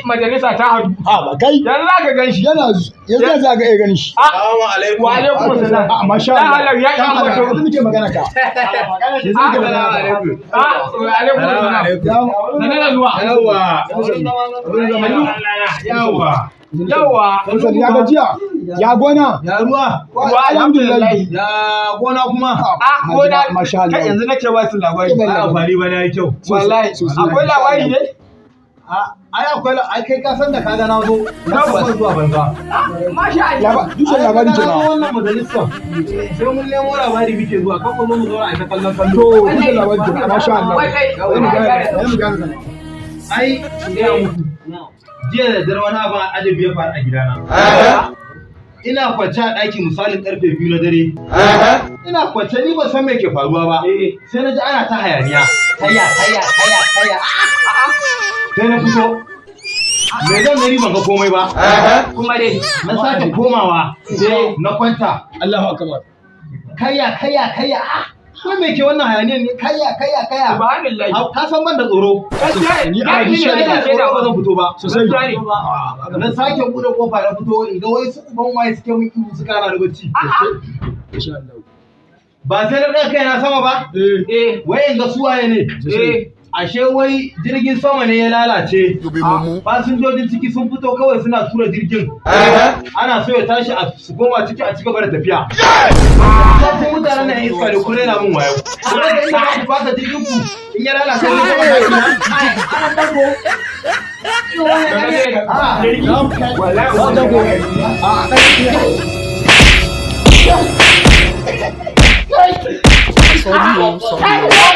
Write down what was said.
majalisa ta haɗu. Ha ba kai. Yanzu za ka gan shi. Yana yanzu za ka iya ganin shi. Assalamu alaikum. Wa alaikum salam. A masha Dan Allah. halal ya Dan ki halal, ambato. yanzu muke magana ka. Yanzu muke magana ka. Ah, wa alaikum salam. Sanar da zuwa. Yawa. Yawa. Yawa. Sannu ya gajiya. Ya gona. Ya ruwa. Wa Alhamdulillah. Ya gona kuma. Ah, gona. Masha Allah. Kai yanzu nake ba su labari. Ai amfani bana yayi kyau. Wallahi. Akwai labari ne? Ai akwai ai kai ka san da ka ga na zo. Na san zuwa banza. Masha Allah. Dushen labari Ai, na kenan. wannan majalisar. Sai mun nemo labari muke zuwa kan ku zo mu zauna a ta kallon kallo. To dushen labari kenan. Masha Allah. Wallahi. Bari mu gyara, bari mu gyara zama. Ai gaya muku. Jiya da dare wani abin ajabi ya faru a gidana. Ina kwance a ɗaki misalin karfe 2 na dare. Ina kwance ni ban san me ke faruwa ba. Eh. Sai na ji ana ta hayaniya. Taya taya taya taya. Sai na fito. Me zan gani ban ga komai ba. Kuma dai. Na sake komawa. Sai na kwanta. Allahu akbar. Kaya kaya kaya. Ah, Wai me ke wannan hayaniyar ne? Kaya kaya kaya. Subhanallah. Ah, Ka san ban da tsoro. Gaskiya Ni ne. a Ni ne shaida. ina Ina tsoro ba shaida. zan fito ba. Sosai. Gaskiya ne. Na sake buɗe kofa na fito in ga wai su uban waye suke mun ihu suka hana ni bacci. Masha Allah. Ba sai na ɗaga kaina sama ba. Eh. Eh. Wai in ga su waye ne. Eh. Ashe wai jirgin sama ne ya lalace. Fasinjojin ciki sun fito kawai suna tura jirgin. Ana so ya tashi a su koma ciki a cigaba da tafiya. Ku mutanen nan iska ne kun rena min wayo. Kuma da inda za ku fasa jirgin ku in ya lalace ne kuma tashi na. Ah, Wallahi. A Sorry, oh, sorry.